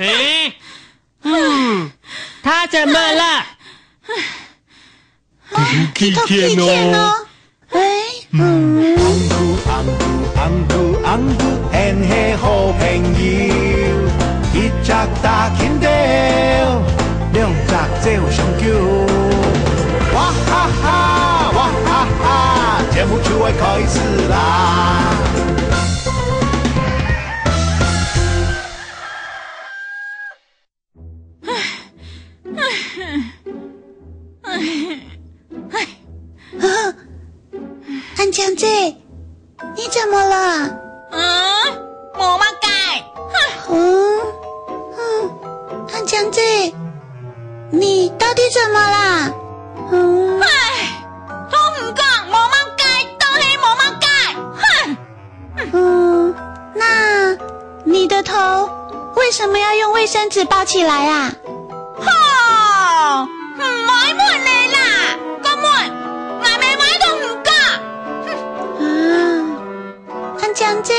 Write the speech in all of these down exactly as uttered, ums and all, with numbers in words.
哎，嗯，他怎么了？佢去騙哦。哎，嗯。紅兔，紅兔，紅兔，紅兔，𫣆係好朋友。一隻打緊鬥，兩隻走相救。哇哈哈，哇哈哈，節目就愛開始啦！啊，安江姐，你怎么了？嗯，无么个。哼。嗯，嗯，安江姐，你到底怎么了？嗯。唉，同你讲，无么个，都系无么个。哼。 嗯，那你的头为什么要用卫生纸包起来啊？吼，毋愛問你啦，講問，𠊎乜毋愛同你講。啊，安江姐，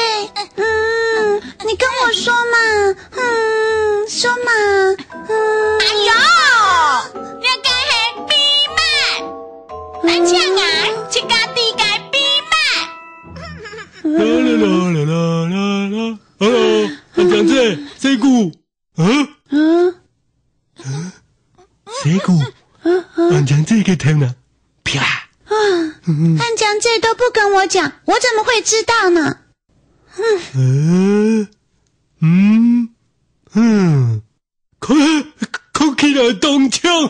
嗯，你跟我说嘛，嗯，说嘛，嗯。哎喲，這个係秘密，而且𠊎自家知个秘密。 啦啦啦啦啦啦啦。Hello，安江姐，細姑。嗯？嗯？細姑，嗯，嗯。安江姐个頭呢？啪！啊，安江姐都不跟我讲，我怎么会知道呢？嗯。呃，嗯，嗯。 看，看起來當像。像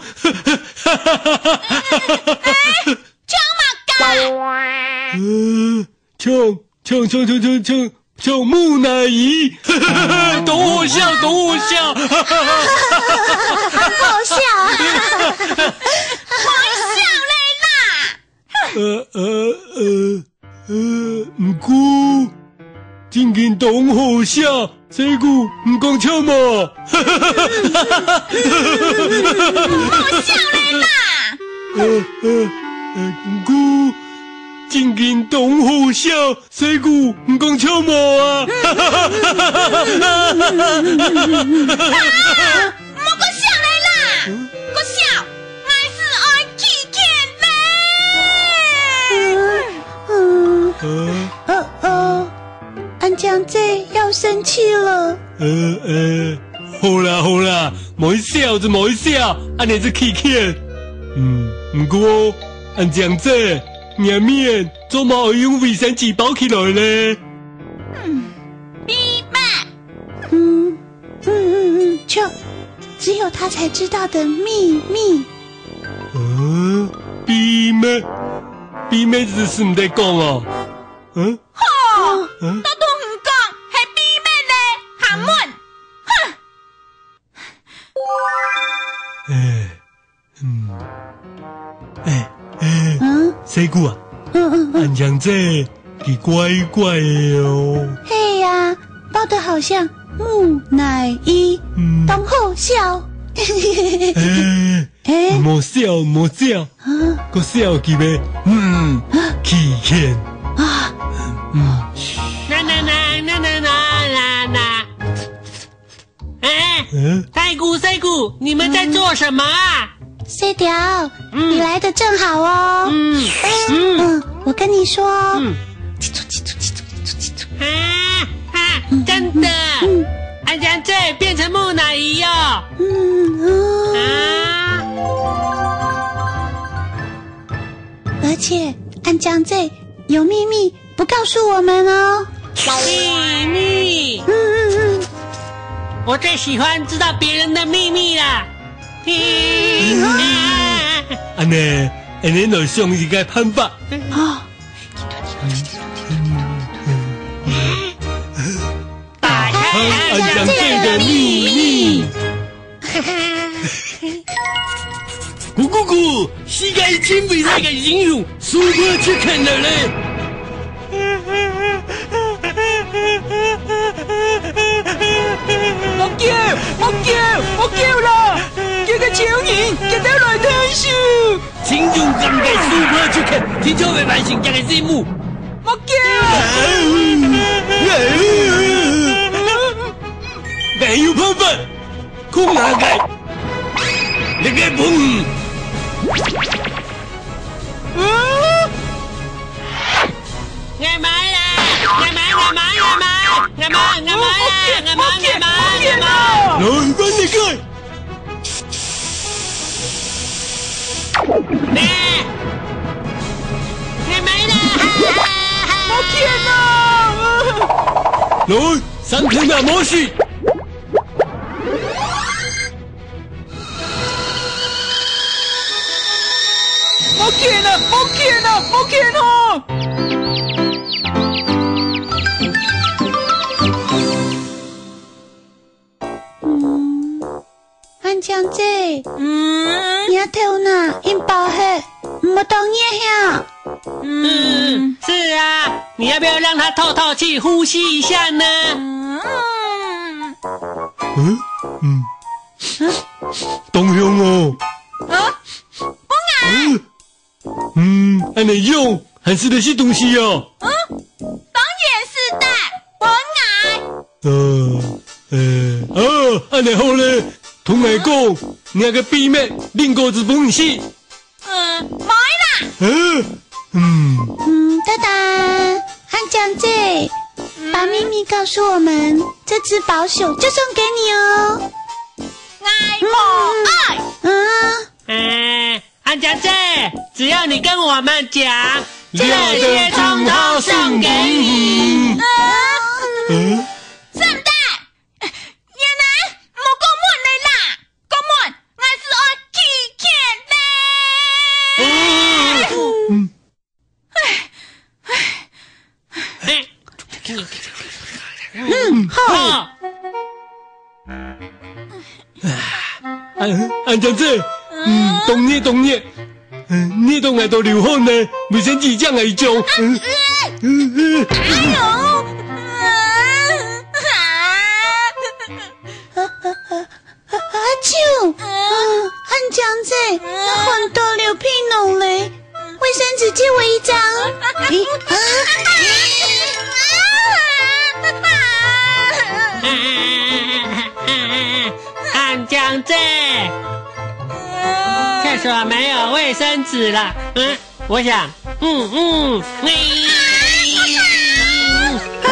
麼个？呃，像，像，像木乃伊。當好笑，當好笑。很好笑啊。莫笑咧啦！ 呃，呃，呃，呃，毋過，正經當好笑，細姑，你講笑無？莫笑咧啦！呃，呃，呃，毋過，正經當好笑，細姑，你講笑無啊？啊！ 莫過笑咧啦！過笑，𠊎斯愛去譴咧！嗯，嗯，呃，呃，安江姐要生氣了。呃，呃，好啦，好啦，莫笑就莫笑，恁呢就去譴。嗯，毋過，安江姐，你个面做麼愛用衛生紙包起來咧？嗯，秘密。嗯。 嗯，嗯，嗯，就只有他才知道的秘密。呃，秘密？秘密係毋得講哦。嗯？吼，嗯？都同你講，係秘密咧，還問。哼！哎， 嗯。哎，哎，嗯？細姑啊，嗯，嗯，嗯。安江姐，佢怪怪个哦。係啊，包得好像木乃伊，嗯。當好笑。哎，哎。莫笑，莫笑。啊？過笑佢會，嗯，啊？去譴。啊？嗯。啦啦啦啦啦啦啦啦。 哎，嗯？細姑，細姑，你們在做什麼啊？細條，嗯。你來得正好哦。嗯，嗯。嗯，我跟你說。嗯。啊，啊，真的。嗯。安江姐變成木乃伊哦。嗯，哦。啊。而且，安江姐有秘密 不告訴我們哦。秘密。嗯，嗯，嗯。我最喜歡知道別人的秘密了。嗯。恁呢，恁呢來想一個辦法。哦。打開安江姐的秘密。 咕咕咕，世界盡偉大个英雄，Super Chicken來咧！莫噭，莫噭，莫噭啦！該个超人，佢兜來𢯭手！盡勇敢个Super Chicken，定著會完成佢个任務。莫噭啊！𠊎有辦法！空下个，你个笨！嗯？我買啦！我買，我買，我買！我買，我買啦！我買，我買，我買！來，換你个！咩！我買啦！我天哪！來，三天了，没事。 我天啊！我天啊！我天啊！嗯，漢江姐，嗯？你个頭那，恁飽忒，毋好當熱呀。嗯，是啊，你要不要让他透透气，呼吸一下呢？嗯。嗯？嗯。 当香哦。啊？我爱。嗯，嗯，恁呢香，還食得食東西哦。嗯，当然食得，我爱。呃，呃，啊，恁呢好咧，同𠊎講，你个秘密，恁个子分你食。 嗯，买啦。嗯，嗯。嗯，哒哒，汉江姐，嗯？把秘密告诉我们，这只宝熊就送给你哦。我不爱。嗯。嗯。哎，汉江姐，只要你跟我们讲，这些通通送给你。嗯。嗯？真的？ 你呢？莫讲问了啦，讲问，𠊎是爱去见的。嗯。嗯，好。啊，啊，小姐，嗯，当热，当热。 嗯，你都挨到流汗呢，卫生纸借𠊎一张。嗯，嗯，嗯。哎呦，啊，啊，啊，啊，阿舅，啊，汉江姐，啊，汗到流鼻涕嘞，卫生纸借我一张。咦，啊，咦。汉江姐，厕所没有卫生纸了。嗯， 我想，嗯，嗯，你，啊！啊！啊！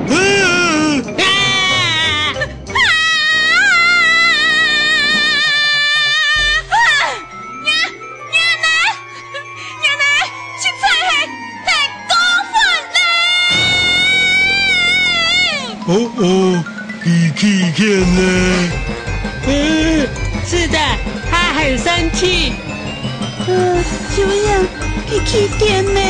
啊！啊！啊！ 哦哦，佢去见呢。嗯，是的，他很生气。呃，有影，佢去见呢。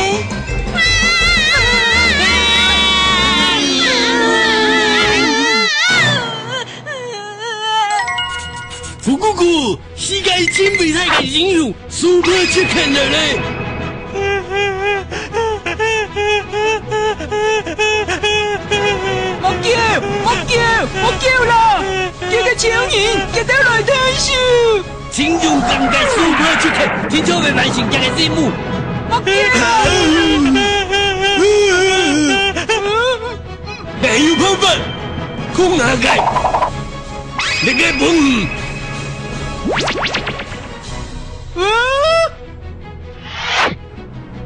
呼咕咕，世界真伟大个英雄，Super Chicken来咧！ 莫噭，莫噭，莫噭啦！該个超人，佢兜來𢯭手！真勇敢个Super Chicken，定著會完成佢个任務。莫噭啦！還有辦法，空下个，你个笨！啊！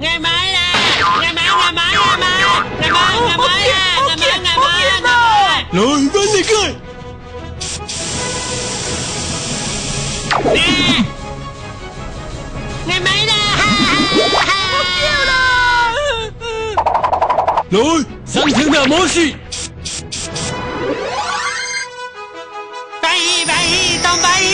𠊎買啦！𠊎買，𠊎買，𠊎買！𠊎買，𠊎買啦！𠊎買，𠊎買，𠊎買！來，換你个！啊！𠊎買啦！來，上天了，無事！ 歡喜，歡喜，當歡喜！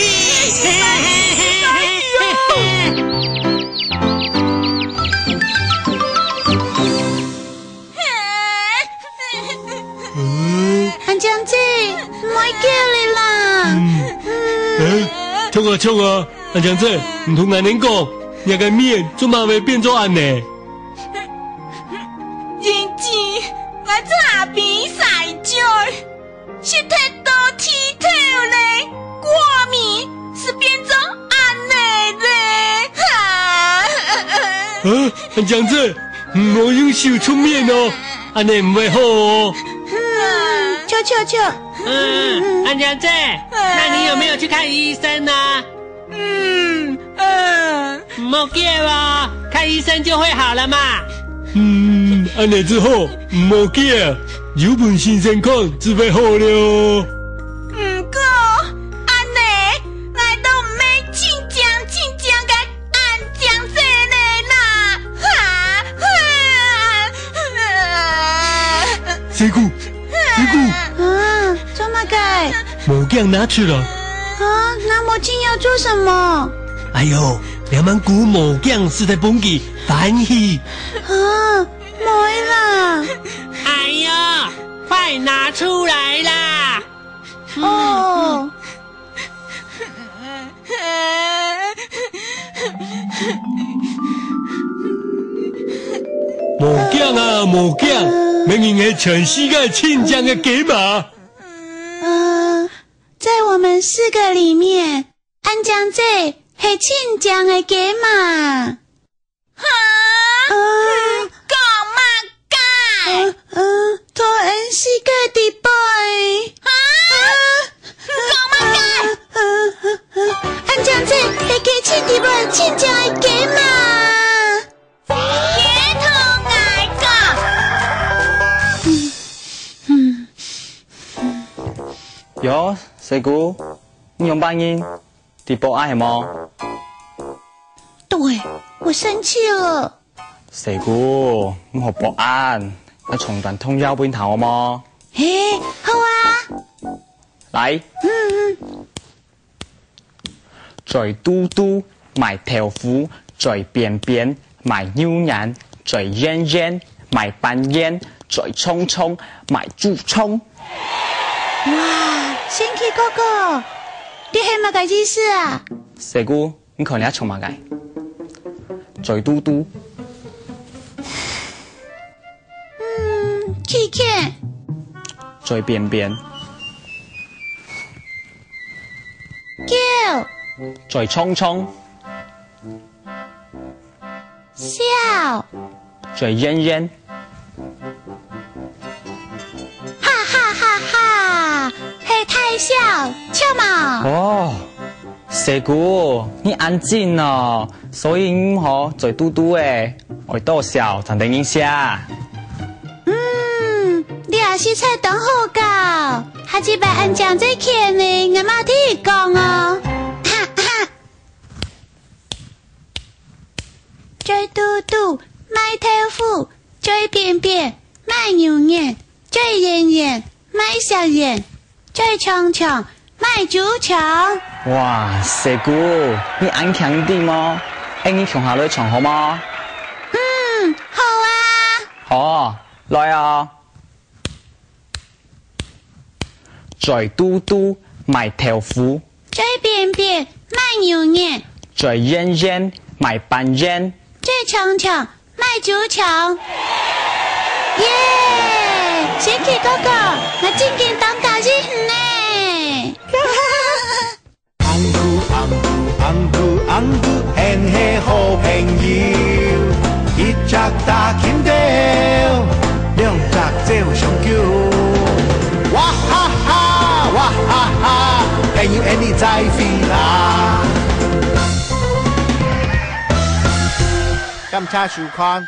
嗯，漢江姐，毋愛噭了啦。嗯。嗯。欸，著啊，著啊，漢江姐，你同𠊎等講，若个面做麼會變做恁呢？因為𠊎做下比賽咗。 食忒多甜頭咧，過敏，就變做恁呢咧，哈！啊，漢江姐，毋好用手捽面哦，恁呢毋會好哦。嗯，就笑笑。嗯，安強姐，那你有没有去看医生呢？嗯，嗯。莫驚哦，看醫生就会好了嘛。嗯，恁樣就好，莫驚，有分先生看就會好了。毋過，恁樣，𠊎都毋係真正真正个 恁靚仔呢啦！哈，哈。細姑，細姑。啊，做麼个？目鏡拿出來。啊，拿目鏡要做什麼？哎喲，這滿古目鏡使得分佢歡喜。啊，無啦。哎喲，快拿出來啦！哦。 目鏡啊，目鏡，明明係全世界盡靚个雞嫲。呃，在我們四個裡面，恁靚仔係盡靚个雞嫲。 哈？嗯。講麼个？嗯，嗯，在𠊎四界裡背。哈？嗯，講麼个？嗯，嗯，嗯，恁靚仔係佢盡裡背盡靚个雞嫲。你同𠊎講。嗯，嗯。喲，細姑，你仰般形？ 你博愛係無？對，我生氣了。細姑，毋好博愛，愛唱段童謠分你聽好無？嘿，好啊。來。嗯，嗯。嘴嘟嘟，賣豆腐，嘴扁扁，賣牛眼，嘴圓圓，賣粄圓，嘴長長，賣豬腸。哇，神奇哥哥，這係麼个意思啊？細姑， 你看這像麼个？嘴嘟嘟。嗯，企企。嘴扁扁。狗。嘴長長。 笑。嘴圓圓。哈哈哈哈，係大笑，笑無？哦，細姑，你恁精哦，所以你毋好嘴嘟嘟仔，愛多笑正得人惜。嗯，你也實在當好搞，下一擺恁靚仔見你，𠊎嘛同你講哦。哈哈。 嘴嘟嘟，賣豆腐，嘴扁扁，賣牛眼，嘴圓圓，賣食鹽，嘴長長，賣豬腸。哇，細姑，你恁慶著無？恁樣共下來唱好無？嗯，好啊。好，來啊。 嘴嘟嘟，賣豆腐。嘴扁扁，賣牛眼。嘴圓圓，賣粄圓。嘴長長，賣豬腸。耶！神奇哥哥，𠊎正經當高興呢！ 紅龜，紅龜，紅龜，紅龜，𫣆係好朋友。一隻打緊鬥，兩隻走相救。哇哈哈，哇哈哈，朋友，𫣆俚再會啦！感謝收看。